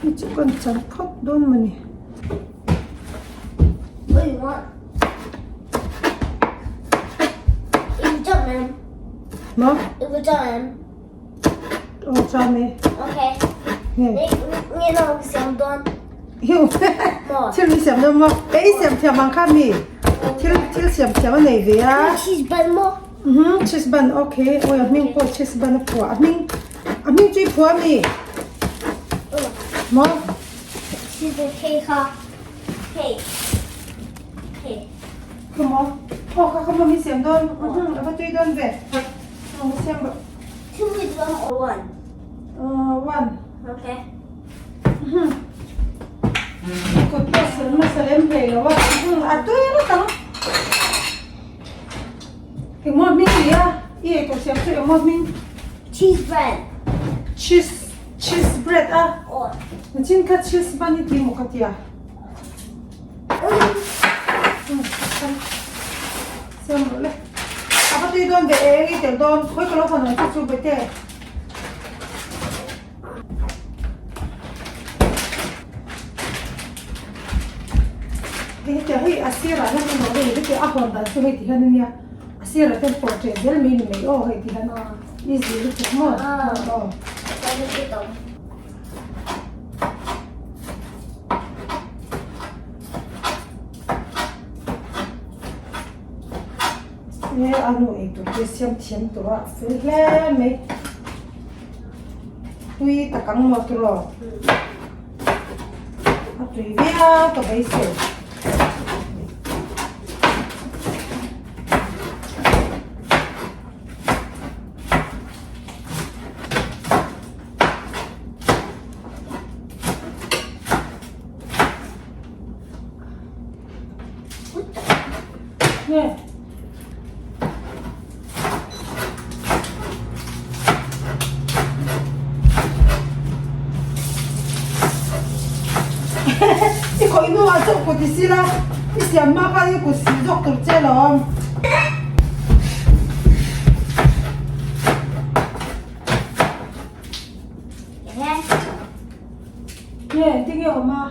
Hei chu kan chan phawt dawn mawni. Maw? Aw chuan e. Nge? Hiu thil min siam dawn maw? E i siam thiam ang kha mi? Thil thil siam thiam a nei ve a. Cheese bun maw? Mhm cheese bun okay awi a hming pawh cheese bun a phuah a hming a hming chu i phuah a mi? Maw? Cheese bun hei kha hei hei. Kha maw? Aw kha kha maw min siam dawn mhm a va tui dawn ve. Aw siam rawh. Two is one or one? One. Okay. Kut pawh sil hmasa lem hlei lo a, a tui ngawt ang. Engmaw hming ni a? I eitur siam chu engmaw hming? Cheese bread. Cheese cheese bread a? Aw. Nichin kha cheese bun i ti maw ka tia? Siam rawh le. A va tui dawn ve eng i tel dawn khawi ka lo hawn ang che chu Bete. Hei hetiang hei a sirah hian emaw hei heti a hawn dan chu hei ti hian ania a sirah te pawh ṭeh zel mai ni mai aw hei ti hian easy lutuk maw aw. E a nu eitur te siam thiam tawh a fel hle mai. Tui tak ang maw tiraw? A tui viau ka beisei. Nge. I khawih hnuah chauh kut i sil a, i siam hma khan i kut sil zawk tur che alawm. Nge engtin nge awm a?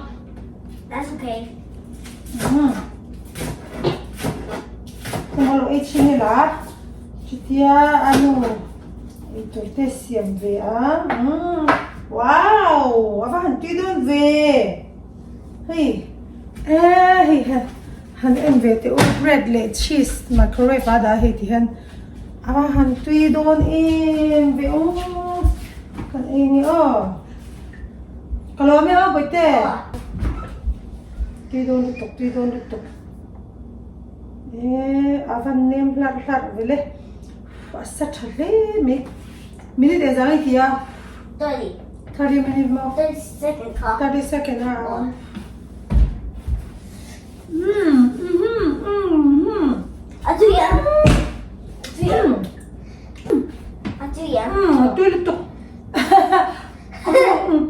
That's okay. Umm. Kawng a lo ei chhin ila chutia a nu eitur te siam ve a umm wow a va han tui dawn ve hei eh hei han han en ve teh u bread leh cheese microwave a dah hei ti hian a va han tui dawn em ve u kan ei nge aw ka lawm e aw bawihte tui dawn lutuk tui dawn lutuk. Eee a van nem hlarh hlarh ve le a sa tha hle mai minute eng zang i ti a 30 30 minute maw 30 second kha 30 second a mm mm mm a tui a tui a a tui a mm a tui lutuk mm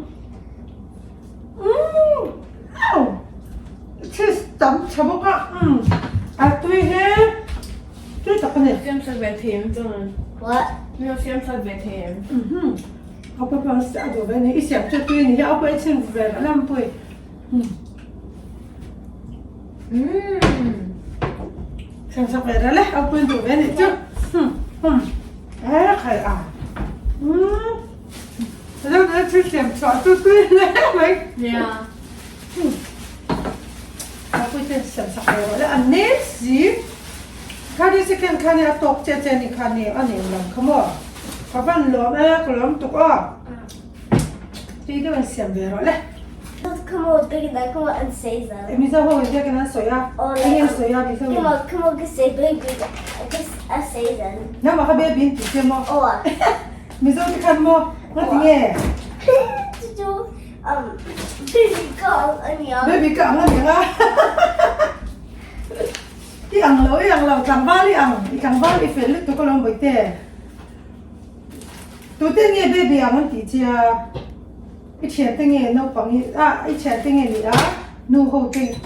au Cheese tam tha bawk a umm a tui he tui tak a ni. Siam sak ve thei em chuan? What? Nilo siam sak ve thei em? Mhm a pawh pawh a duh ve a ni i siam chu tui a ni hi a pawh i chhin ve rih lam pui umm siam sak ve rih le a pawh i duh ve a nih chu umm umm e khai a umm thil siam chhuah chu tui hle mai. Yeah. Puite siam sak ve rawh le a nem si 30 second kha nia a tawk che che ni kha ni a nem lam kha maw ka van lawm e ka lawm tuk aw tui deuh in siam ve rawh le Come on, big and come on and say that. E mizo ho in biakin an sawi a eng nge an sawi a mizo in Come on, come on, say baby, just a say then. Nangmah kha baby in ti che maw Oh. Mizo te khan maw nga ti nge Chu Um, baby ka ang ania. Baby ka ang ania nga. I ang lo, i ang lo, tlangval i ang, i tlangval i fel lutuk alawm bawihte. Tute nge baby ang an tih che a? I thiante nge naupang i, ah, i thiante nge ni a? Nu ho te.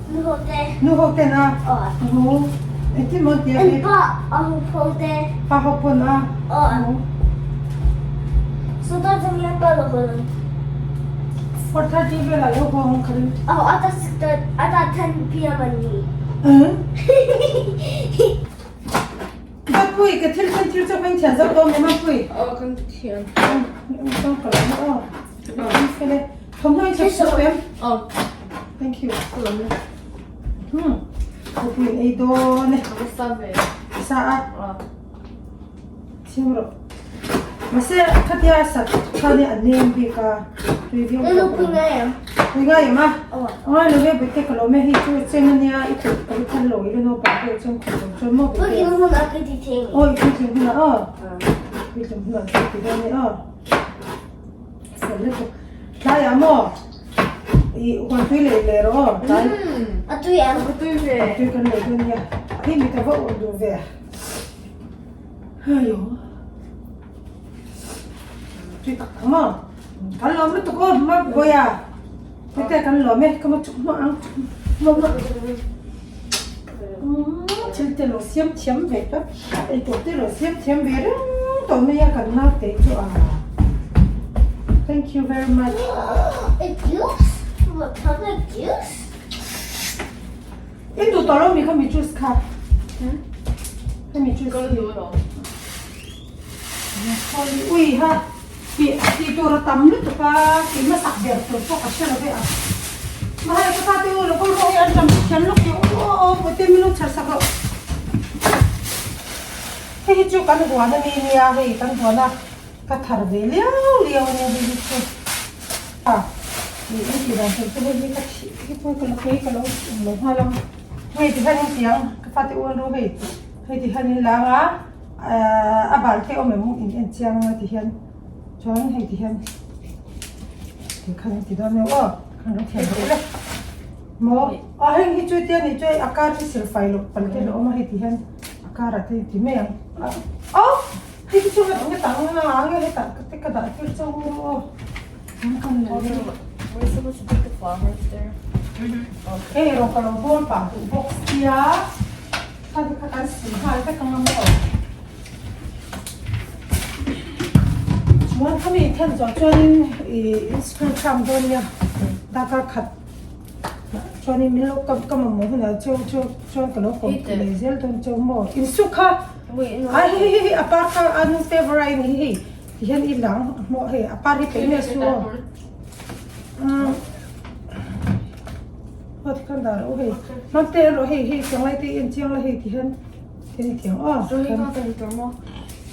Nu ho te. Nu ho ten a? Aw. Hu. Engtin maw an ti a? An pa a ho pho te. Pa ho pawn a? Aw. So ta chu mian pa lo ho lo. 4:30 velah lo haw ang ka ring. Oh, I thought 6:30, I thought 10 p.m. an ni. Mapui, ka thil khan thil chu kan thian zawk dawn em Mapui? Aw, kan thian. Kan ka lo aw. Fele. Thawmhnaw in chhawp chhawp em? Aw. Thank you. Ka lo ni. Hmm. Mapui in ei dawn e. Ka sa ve. Sa a. Aw. Thiam rawh. Mahse khatia sat khan hi a nem bik a, tui viau Ka nu pui ngai em? Pui ngai em a? Aw. Angai lo ve bete ka lawm e hei chu cheng ania i kut ka lu phal lo i la naupang pawh chuan khawp lo chuan maw bete. Puitling hun a ka ti thei ni. Aw i puitling hun ah aw. Puitling hun ah ka ti dawn e aw. Fel lutuk. Tlaiah maw i huan tui leh leh rawh aw tlai. A tui em? A tui ve. A tui kan lei dawn nia. Hei mi ka va awrh duh ve. Aiyo. Tui tak ang maw? Kan lawm lutuk aw hma Bawiha. Hete kan lawm e, ka ma chuk hma ang chuk hma hma. Thil te lo siam thiam ve ta, eitur te lo siam thiam ve reng tawh mai a kan naute chu a. Thank you very much. A juice? What kind of juice? I duh tawh lo mi kha mi juice kha. Kha mi juice. Ka duh lo. Ui ha ti ti tur a tam lutuk a ti hmasak ber tur pawh ka hre lo ve a. Mahse ka pa te u lo kal rawh hi an tam thiam lawk tih aw aw pawh te min lo chhar sak rawh. Hei hi chu kan huan a mi nia hei kan huan a ka thar ve liau liau a nia hei hi chu. A ih in tih dan tur chu hei hi ka thih hi pawh ka la kei ka lo awm lo nghal ang hei ti hian in ti ang ka fate u an ru hei hei ti hian in lang a ahh a bal te awm em in en chiang anga ti hian chuan hei ti hian ti khan in ti dawn nia aw khan lo thiam rawh ule maw a heng hi chu tia nih chu a kar hi silfai loh pal te lo awm a hei ti hian a karah te ti mai ang aw. Hei chu chu eng tang nga nge hetah ka te ka dah tir chauh aw. We're supposed to put the flowers there. Hei rawh ka lo bawl pah duh bawk sia. Kha te kha kan sil nghal vek anga maw. Chuan khami then zawh chuanin i school term dawn nia darkar khat chuanin min lo ka ka mamawh hunah chu chu chuan ka lo kawm leh zel dawn chauh maw. Insuk kha. A hei hei hei a par kha a nu favourite a ni hei ti hian i lang a hmuh hei a par hi peih mai su aw umm aw tikhan dah rawh u hei hmang te erawh hei hei tiang lai te i en chiang la hei ti hian ti ni thiang aw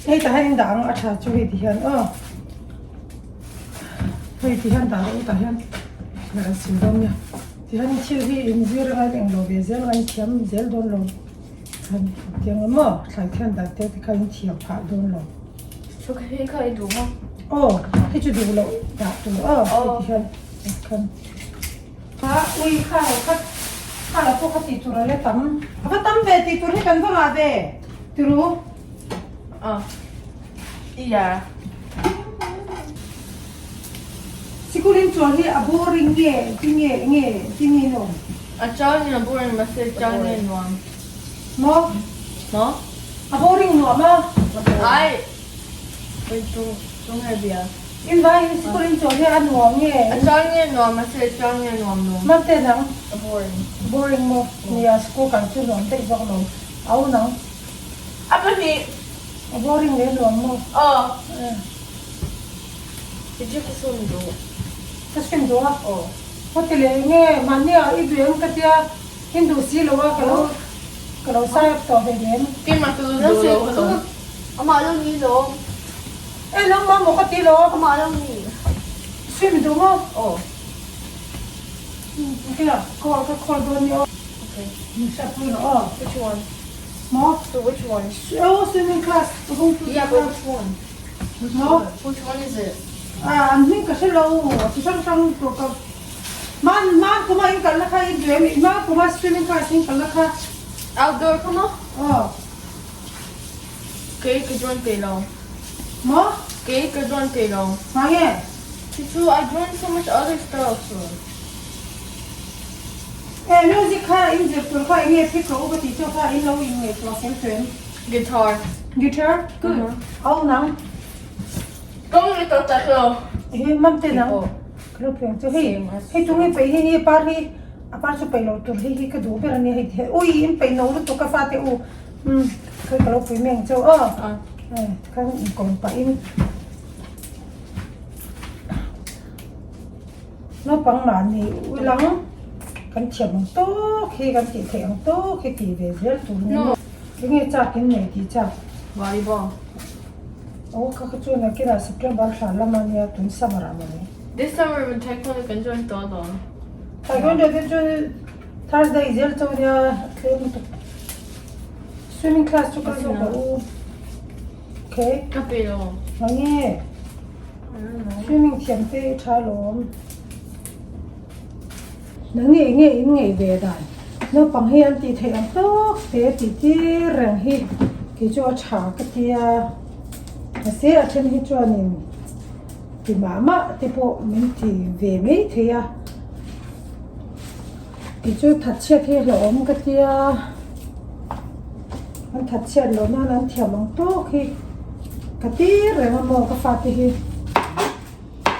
hei tah hian in dah ang a tha chu hei ti hian aw hei ti hian dah rawh u tah hian an sil dawn nia ti hian thil hi in zir anga in englo ve zel anga in thiam zel dawn lo. Tiang ang maw? Thlai thian dan te te kha in thiam phah dawn lo. Chu hei kha i duh maw? Aw, hei chu duh loh dah tur aw, hei ti hian khan. Ha, ui kha lo kha kha lo pawh kha tih tur a la tam. A va tam ve tih tur hi kan va ngah ve tiru. Aw, iya. Sikul in chuan hi a boring nge tinge nge tinge in awm? A chang in a boring mahse chang in a nuam. Maw? Maw? A boring nuam a? Ai! Ui tung tung he bia. In vai in sikul in chuan hi a nuam nge? A chang in a nuam mahse chang in a nuam lo. Mate nang? A boring. Boring maw? Nia school kan chu nuam daih zawk lo. Au nang? A pahnih. A boring leh nuam maw? Aw. I chu ka swim duh. Ka swim duh a? Aw. Ka ti leh nge mahni ah i duh em ka tia in duh si lo a ka lo ka lo sign up tawh ve lem. Keimah ka lo duh lo ka lo. Amah lo ni lo. E nangmah maw ka ti lo. Amah lo ni. Swim duh maw? Aw. Ok a call ka call dawn ni aw. Ok. Min hriatpui rawh aw. Which one? Maw? So which one? Aw swimming class hung tu. Yeah but which one? Maw? Which one is it? Ah an hming ka hre lo chi hrang hrang tur ka man man kuma in kalna kha in duh em man kuma swimming class in kalna kha. Outdoor kha maw? Aw. Kei ka join thei lo. Maw? Kei ka join thei lo. Hma nge? Chi chu I join so much other stuff. Eh music kha in zir tur kha eng nge phik rawh u ka tih chu kha in lo in ngaihtuah fel tawh em? Guitar. Guitar? Good. Au nang. Kawng ni tawh tak lo. Ehe mam te nang. Ka lo pui ang che hei hei tunge peih hi hi par hi a par chu peih loh tur hei hi ka duh ber a nia hei ti ui in peih no lutuk a fate u umm hei ka lo pui mai ang che u aw tikhan inkawm pahin naupang mahni ulang kan thiam ang tawk hi kan tih theih ang tawk hi tih ve zel tur a nia enge chak in nei tih chak volleyball. Aw ka kha chuan nakinah September thla lam a nia tun summer ah mawni. This summer min taekwondo kan join tawh alawm. Taekwondo te chuan Thursday zel chu nia tlem lutuk. Swimming class chu kal zawk rawh u. Okay. Ka pe lo. Mange. Swimming thiam te i tha alawm. Nangni enge in ngaih ve dan? Naupang hi an tih theih ang tawk te tih tir reng hi kei chu a tha ka tia. Mahse a then hi chuanin ti mah mah te pawh min ti ve mai thei a. Kei chu thatchhiat hi hlauhawm ka tia. An thatchhiat loh nan an thiam ang tawk hi ka tir reng a maw ka fate hi.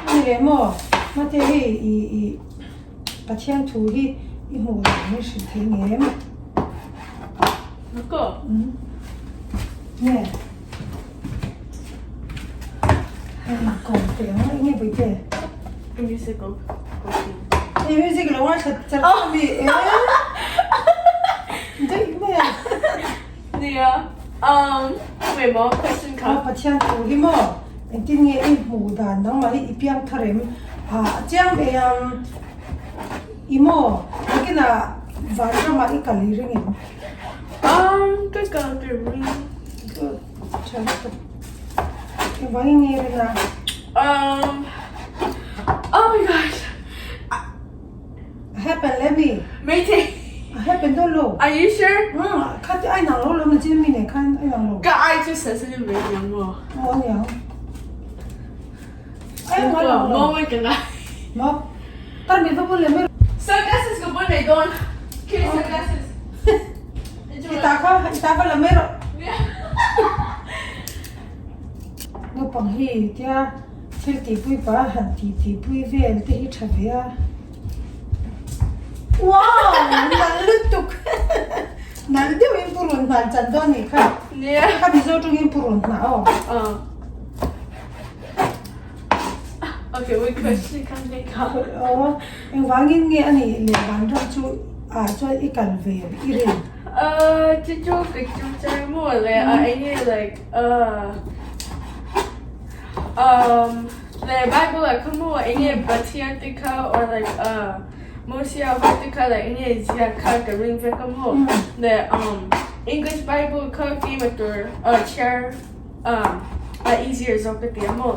Ani leh maw? Mate hei i i Pathian thu hi i hmuh dan hi hrilh thei ngem? Nako. Umm. Nge. Hei kawm teh ang enge vawi te? Musical. Hei music lo ngaithla char char mi e. Daih mai a. Nia. Um, wait maw question kha. Pathian thu hi maw? Engtin nge i hmuh dan nangmah hi i piang thar em? Ah, chiang ve ang. I maw? Nakinah vanramah i kal i ring em? Um, ka kal ka ring. Good. Tha lutuk. Engvangin nge i ring a? Um, oh my gosh. A happen le mi? Meitei. A happen dawn lo. Are you sure? Umm, kha ti ai nang lo lo na chin mi nen khan ai nang lo. Ka ai chu sensitive ve niang maw? Maw niang. Ai nang lo. Maw mai ka ngai. Maw. Tar mi va bun le mai. Sunglasses ka bun mai dawn. Okay, sunglasses. I ta kha, i ta va la mai rawh. Naupang hi tia thil tihpui pah a han tih tihpui vel te hi tha ve a. Wow! Nalh lutuk! Nalh deuhin pu run hnan chan dawn nih kha. Nia. Kha Mizo tawngin pu run hnah aw. Aw. Okay, wait question kha nge kha. Aw, engvangin nge a nih leh vanram chu ah chuan i kal ve i rin? Uh, chu chu ka chu char maw le a enge like uh um Le Bible ah kha maw enge Pathian te kha or like uh Mosia ho te kha like enge ziak kha ka ring vek a maw le um English Bible kha keimah tur uh chhiar um a easier zawk ka ti a maw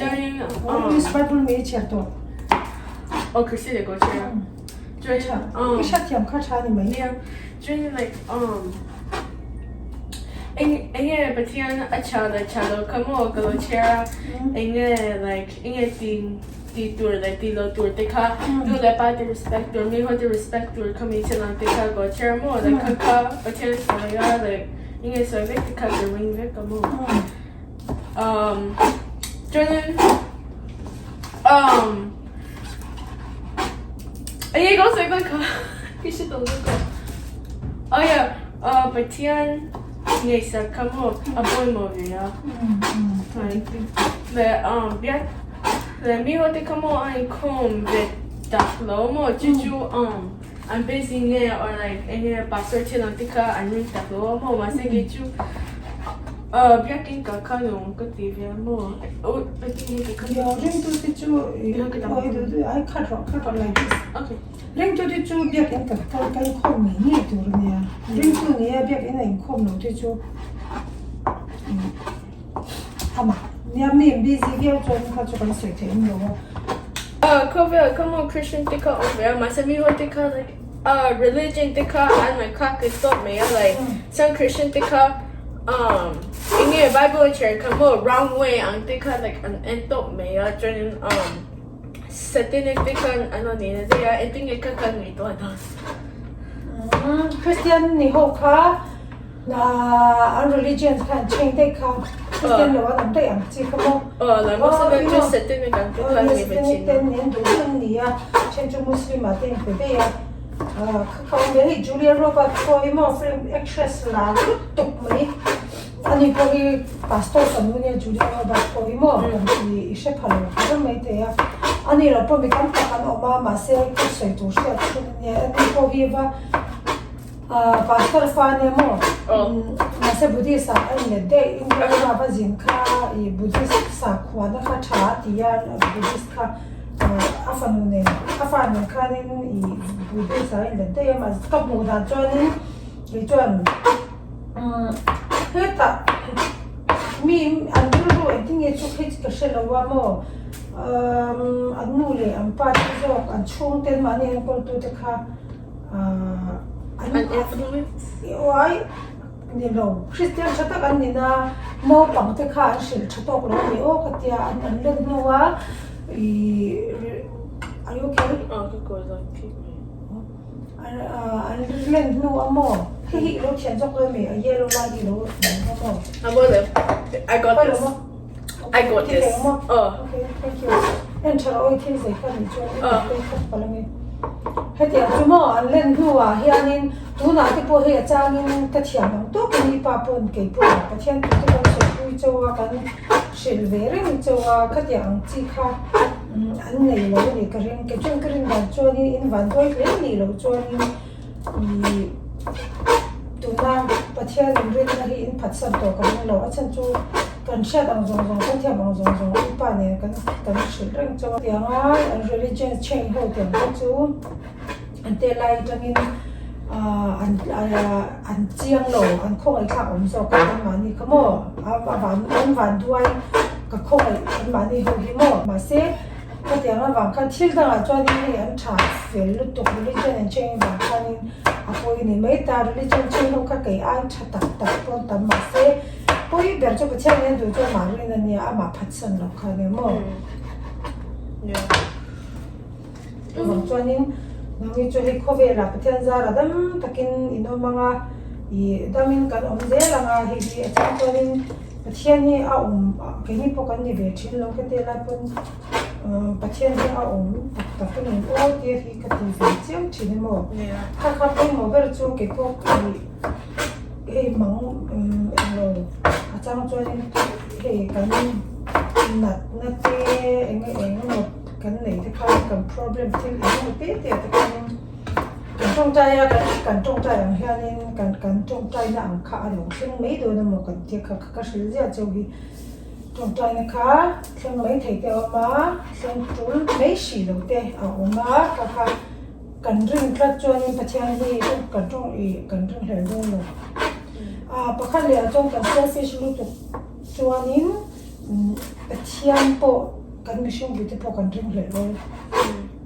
chuanin um English Bible mi i chhiar tawh? Aw Christian le ko chhiar a chuanin um I hriatthiam kha tha ni mai. Nia chuanin like um Eng enge Pathian a chha leh chha lo kha maw ka lo chhiar a, enge like enge ti ti tur leh ti lo tur te kha nu leh pa te respect tur mi ho te respect tur kha hmeichhe lang te kha ka lo chhiar a maw like kha kha Pathian sawi a like enge sawi vek te kha ka ring vek a maw um chuanin um enge ka lo sawi dawn kha ka hre tawh lo ka oh yeah. Aw Pathian ngaihsak kha maw a pawimawh ve a. Le biak le mi ho te kha maw a inkhawm ve tak lo maw chu chu an busy nge or like enge pastor thil ang te kha an ring tak lo a maw mahse kei chu biakin ka kha nung ka ti ve a maw Ringtu te chu ai khat rawh khat rawh like this. Okay. Ringtu te chu biakinn kan kal kal khawm ngei ngei tur a nia. Ringtu nia biakinn a inkhawm lo te chu amah nia mi an busy viau chuan kha chu kan sawi theih awm lo a. Khawvel kha maw Christian te kha awm ve a mahse mi ho te kha like religion te kha an like kha ka stop mai a like some Christian te kha enge Bible a chhiar kha maw wrong way ang te kha like an en tawp mai a chuanin Satanic te khan an rawn in a daih a, engtin nge kha khan ngaihtuah dan? Christian ni ho kha an religion kha an change daih kha. Christian lo an awm daih ang chi kha maw? Aw like Muslim ah chu Satanic ang te kha an ni ve thin a. Ten an duh hun ni a, then chu Muslim ah te an pe daih a. Kha kha awm ve hei Julia Roberts pawh hi maw film actress lar lutuk mai ani pawh hi pastor fanu ania Julia Roberts pawh hi maw kan ti i hre pha lo kher mai thei a. Ani lo pawh mi tam tak an awm a mahse ka sawi tur hriat chhun ania ani pawh hi va Pastor fa ania maw? Mahse Buddhist ah a inlet daih India lama va zin kha ih Buddhist sakhuana kha tha a ti a Buddhist kha a fanu nen a fa nen khanin ih Buddhist ah a inlet daih a mahse ka hmuh dan chuanin kei chuan hetah mi an rilru engtin nge chu phei chu ka hre lo a maw an nu leh an pa te zawk an chhungte mahni enkawltute kha. An influence. Uai ni lo Christian tha tak an ni na naupang te kha an hrilh tha tawk lo a ni aw ka tia an an len hnu a ih are you okay? Aw ka kawi zawk thik mai. An len hnu a maw hei hi i lo thian zawk dawn mi a yellow lai hi i lo thian a maw? A maw le I got this. I got this. Aw. Okay, thank you. En tha rawh awi thil zei kha nih chuan i kut phei khat palh ange. Hetiang chu maw an len hnuah hianin tunah te pawh hei a changin ka thiam ang tawkin i pa pawn kei pawh Pathian thu te kan sawipui chauh a kan hrilh ve reng chauh a khatiang ang chi kha an nei lo a ni ka ring kei chuan ka rin dan chuanin in van duai hle nih loh chuanin ih tuna Pathian inrinna hi in phatsan tawh ka ring lo a chhan chu Kan hriat ang zawng zawng, kan thiam ang zawng zawng i pa nen kan kan hrilh reng chauh a. Tianga religion change ho tiang te chu an te lai atangin an an chiang lo, an khawngaihthlak awm zawk a anmahni kha maw a van an van duai ka khawngaih anmahni ho hi maw. Mahse khatiang avang khan thil dangah chuanin hei an tha fel lutuk religion an change avang khanin a pawi ni mai ta, religion change ho kha kei ai tha tak tak pawn tam mahse. Pawi ber chu Pathian hian duh chuan mah rin a nia, amah phatsan loh kha a nia maw? Chuvang chuanin nangni chu hei khawvelah Pathian zara dam takin in awm ang a, ih damin kan awm zel ang a, hei hi a chang chuanin Pathian hi a awm keini pawh kan ni ve thin lo ka ti lai pawn Pathian hi a awm tak tak a ni aw tia hi ka ti ve chiam thin em aw. Kha kha pawimawh ber chu keipawh ih Hei mang englo a chang chuanin hei kan natna te eng eng emaw kan neih te khan kan problem thil eng emaw te te ah te khanin kan tawngtai a kan tawngtai ang hianin kan kan tawngtaina ang kha a lo thleng mai dawn emaw kan tia kha ka hrilh ziah chauh hi tawngtaina kha thleng mai thei te a awm a thleng tul mai hrih lo te a awm a kha kha. Kan rin tlat chuanin Pathian hi kan tawng ih kan ring hlel dawn lo. Ah pakhat leh ah chuan kan selfish lutuk chuanin Pathian pawh kan mihring pui te pawh kan ring hlel dawn.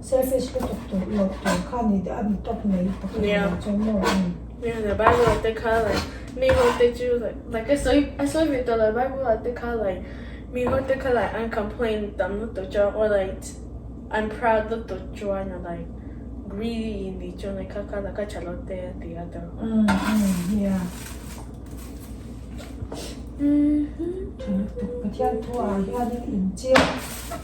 Selfish lutuk tur loh tur kha ni a ni tawp mai pakhat leh ah chuan maw. Yeah, the Bible ah te kha like mi ho te chu like like a sawi a sawi ve tawh lo Bible ah te kha like mi ho te kha like an complain tam lutuk chuan or like I'm proud lutuk chuan a like greedy in ti chuan like kha kha ka tha lo te a ti a tawh. Yeah. Tha lutuk Pathian thu ah hianin in chiang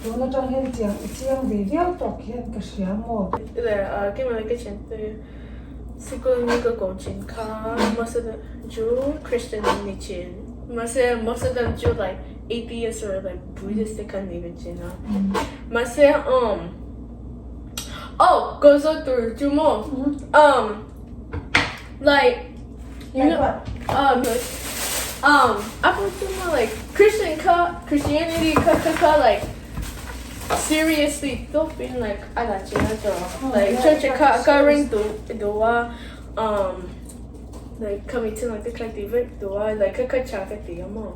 tun atang hian chiang i chiang ve viau tawk hian ka hria maw. Le keimah ka thian te sikul ni ka ko chin kha most of them chu Christian an ni chin mahse most of them chu like atheist or like Buddhist te kha an ni ve chin a. Mahse um oh ka zawt tur chu maw um like you know um um a pawh chu maw like Christian kha Christianity kha kha kha like seriously tawp in like a la chin a tawh like church kha ka ring duh duh a um like khami thil ang te kha ti vek duh a like kha kha tha ka ti a maw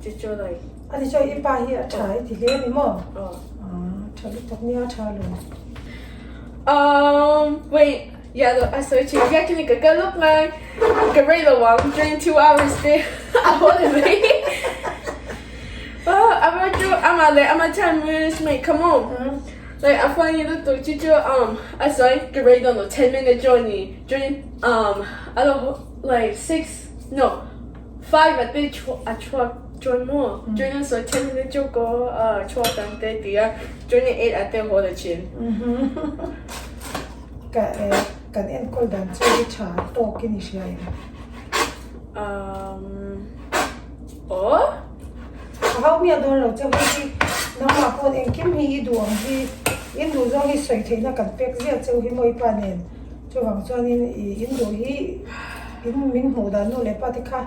chu chu like A ti chuan i pa hi a tha i ti hle a ni maw? Aw. Tha lutuk nia tha lo. Um, wait, yeah, I saw you. Yeah, can you go look man? Ka rei lo ang during 2 hours te. A ho le mai. Oh, ama chu ama le ama 10 minutes mate, come on. Like I find you lutuk chu chu I saw ka rei dawn lo 10 minute journey during I don't like 6 no 5 a te chu a chhuak. Chuan maw chuan a sawi then in chu ko chhuat ang te ti a chuan in eight ah te haw la thin. Ka kan enkawl dan chu hi tha tawk in i hria em? Um aw. A hau miah dawn lo che hun hi nangmah pawn engkim hi i duh ang hi in duh zawng hi sawi theihna kan pek ziah cheu hi maw i pa nen chuvang chuanin i in duh hi in min hmuh dan nu leh pa te kha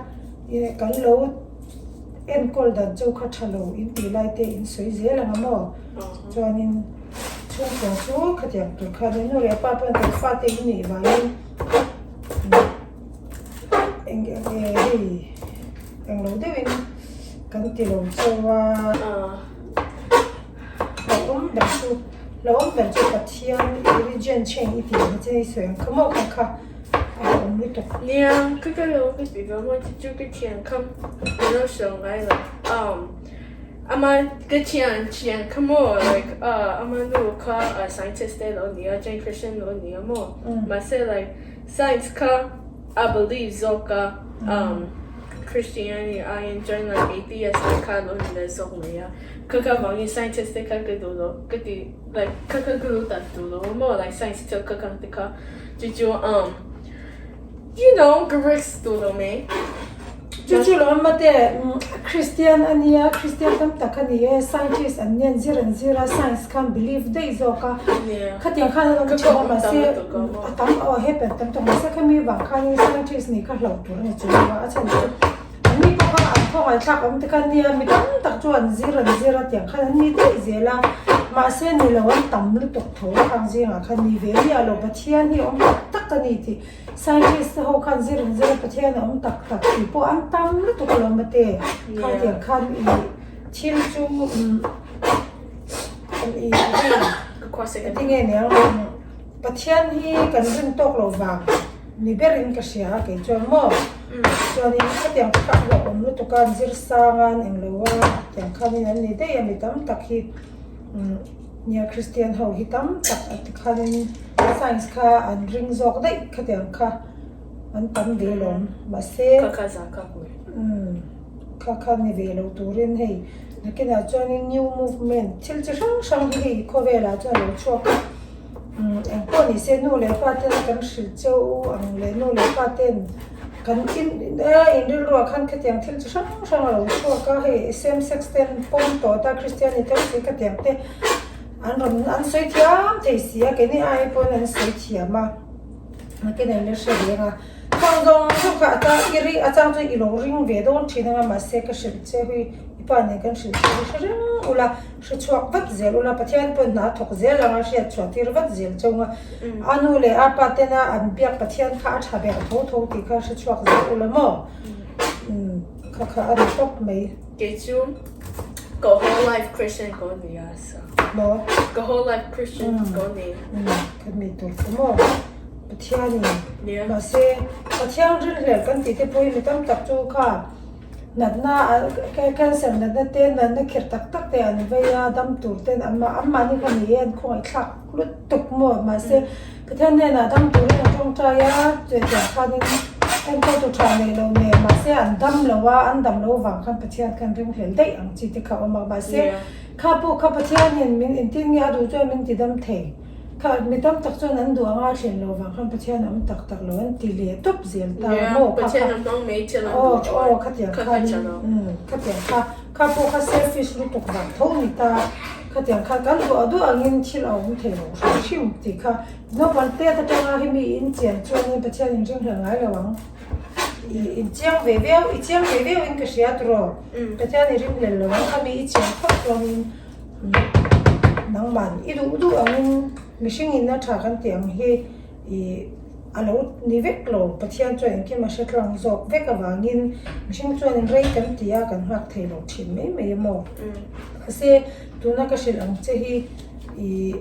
kan lo enkawl dan cheu kha tha lo in tih lai te in sawi zel ang a maw chuanin chhungkua chu khatiang tur khan nu leh pa pawn kan fate in nih vangin Eng eng nge hei englo deuhin kan ti lo chauh a hlauhawm ber chu hlauhawm ber chu Pathian religion change i tih ang che i sawi ang kha maw kha kha a hlauhawm lutuk. Nia ka ka lo ka ti ve maw chu chu ka thian kha ka lo hrilh ngai lo um ama ka thian thian kha maw like ama nu kha scientist te lo nia chuan Christian lo nia maw mahse like Science kha a believe zawk a, um Christianity aiin chuan like atheist te kha lo ni leh zawk mai a, kha kha vangin scientist te kha ka duh lo ka ti like kha kha ka lu tak duh lo a maw like science thil kha kang te kha chu chu um you know ka risk duh lo mai. Chu chu lo awm te Christian a nia, Christian tam tak a ni e, scientist an nia, an zir an zir a, science kha an believe daih zawk a, khatiang khan an awm thin a mahse a tam aw happen tam tawk mahse khami vang khanin scientist nih kha hlauh tur a ni chuang lo a, a chhan chu an ni pawh kha an khawngaih awm te kha nia, mi tam tak chu an zir an zir a tiang khan an ni daih zel a, mahse ni lo an tam lutuk tho a khang zingah khan ni ve miah lo Pathian hi awm tak tak a ni tih. Scientist te ho khan zir in zir a Pathian a awm tak tak tih pawh an tam lutuk alawm a te. Kha tiang khan i thil chu umm i hei tinge nia Pathian hi kan rin tawk lo vang ni berin ka hria a kei chuan maw chuanin khatiang kha a hlauhawm lutuk a an zir sang a an englo a tiang khanin an ni daih a mi tam tak hi umm. Nia Christian ho hi tam tak a ti khanin science kha an ring zawk daih khatiang kha an tam ve lawm mahse Kha kha za kha pui. Umm kha kha ni ve lo turin hei nakinah chuanin new movement thil chi hrang hrang hi hei khawvelah chuan a lo chhuak a umm eng pawh ni se nu leh pa ten kan hrilh cheu ang leh nu leh pa ten kan in a inrilruah khan khatiang thil chi hrang hrang a lo chhuak a hei same sex ten pawm tawh ta Christian ni tho si khatiang te an rawn an sawi thiam thei si a keini ai pawn an sawi thiam a nakin an la hre ve ang a khang zawng zawng kha a chang i ring a chang chu i lo ring ve dawn thin ang a mahse ka hrilh che hui i pa nen kan hrilh che hi hre reng ula hre chhuak vat zel ula Pathian pawn hna a thawk zel ang a hriat chhuah tir vat zel chauh a a nu leh a pa tena an biak Pathian kha a tha ber tho tho tih kha hre chhuak zel ula maw umm kha kha a ri tawp mai. Kei chu ka whole life Christian ko ni a sa. Maw? Ka whole life Christian ko ni. Umm ka mi tur chu maw Pathianin mahse Pathian rinhlelh kan tih te pawh hi mi tam tak chu kha Natna cancer natna te natna khirh tak tak te an vei a, dam tur ten an mah an mahni kha ni e an khawngaih thlak lutuk maw mahse Pathian hnenah dam turin an tawngtai a chutiang khanin enkawl tu tha nei lo nen mahse an dam lo a an dam lo vang khan Pathian khan ring hlel daih ang chi te kha a awm a mahse kha pawh kha Pathianin min intin nge a duh chuan min ti dam thei. Kha mi tam tak chuan an duh anga thlen lo vang khan Pathian a awm tak tak lo an ti leh tawp zel ta maw kha kha aw aw khatiang khan umm khatiang kha kha pawh kha selfish lutuk vang tho ni ta khatiang kha kan duh duh angin thil a awm thei lo hrim hrim tih kha naupang tet atanga hemi in chian chuanin Pathian in ringhlel ngai lo ang i in chiang ve viau i chiang ve viau in ka hria tawh Pathian i ringhlel lo ang khami i chian phawt chuanin. Nangman i duh duh angin mihring in a tha kan tih ang hi ih a lo ni vek lo Pathian chuan engkim a hre tlang zawk vek avangin mihring chuan rei kan ti a kan nghak thei lo thin mai mai a maw mahse tuna ka hrilh ang che hi ih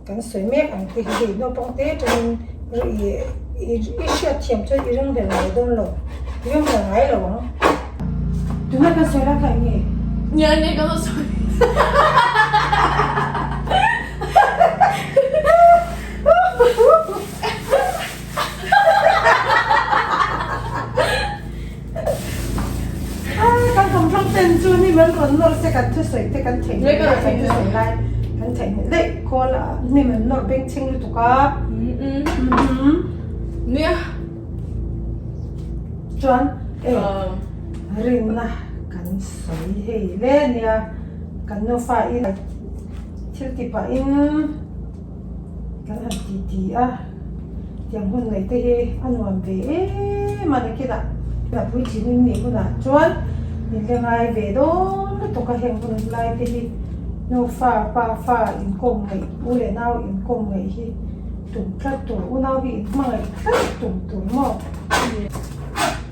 kan sawi mek ang te hi hei naupang te atangin ih i hriat thiam chuan i ringhlel ngai dawn lo i ringhlel ngai lo ang. Tuna kan sawi lai kha eng nge? Nia eng nge ka lo sawi? Kan thawmhnaw ten chu. kan thusawi te kan theihnghilh a, kan thusawi lai kan theihnghilh daih khawl a hnim an nawr beng chhing lutuk a. Nia. Chuan e rinna kan sawi hei le nia kan nufa in thil ti pahin kan han ti ti a tiang hun nei te hi a nuam ve em a nakinah a puitling in nih hunah chuan min la ngai ve dawn lutuk a heng hun lai te hi nufa pa fa inkawm ngaih u leh nau inkawm ngaih hi tum tlat tur unau hi inhmangaih tlat tum tur maw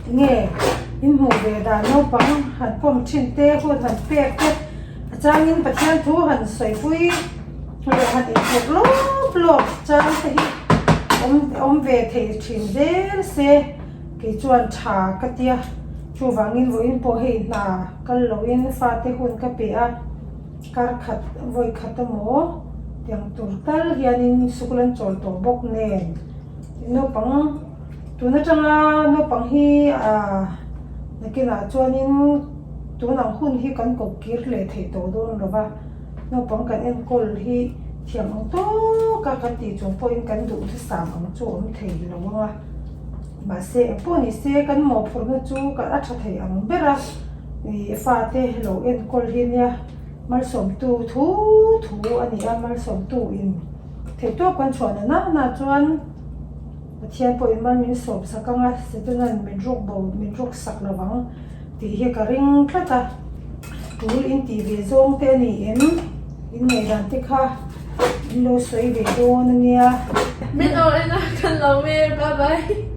tinge in hmuh ve dan naupang han kawm thin te hun han pek te a changin Pathian thu han sawipui leh han inthawk lawp lawp chang te hi awm awm ve thei thin zel se kei chuan tha ka tia chuvangin vawiin pawh hei hna kal loin fate hun ka pe a. Kar khat vawi khat emaw tiang tur tal hianin sikul an chawl tawh bawk nen naupang tun atanga naupang hi ah nakinah chuanin tun ang hun hi kan kawp kir leh theih tawh dawn lo va naupang kan enkawl hi thiam ang tawka kan tih chung pawhin kan duh thusam ang chu a awm thei lo ang a mahse engpawh ni se kan mawhphurhna chu a tha thei ang ber a. Ih fate lo enkawl hi nia malsawmtu thu thu a ni a malsawmtu in theihtawp kan chhuah na na chuan Pathian pawhin mal min sawm sak ang a Setanan min ruk bo min ruk sak lo vang tih hi ka ring tlat a tul in tih ve zawng te a ni em in ngaihdan te kha in lo sawi ve dawn a nia. Min awh en a kan lo mer bye bye.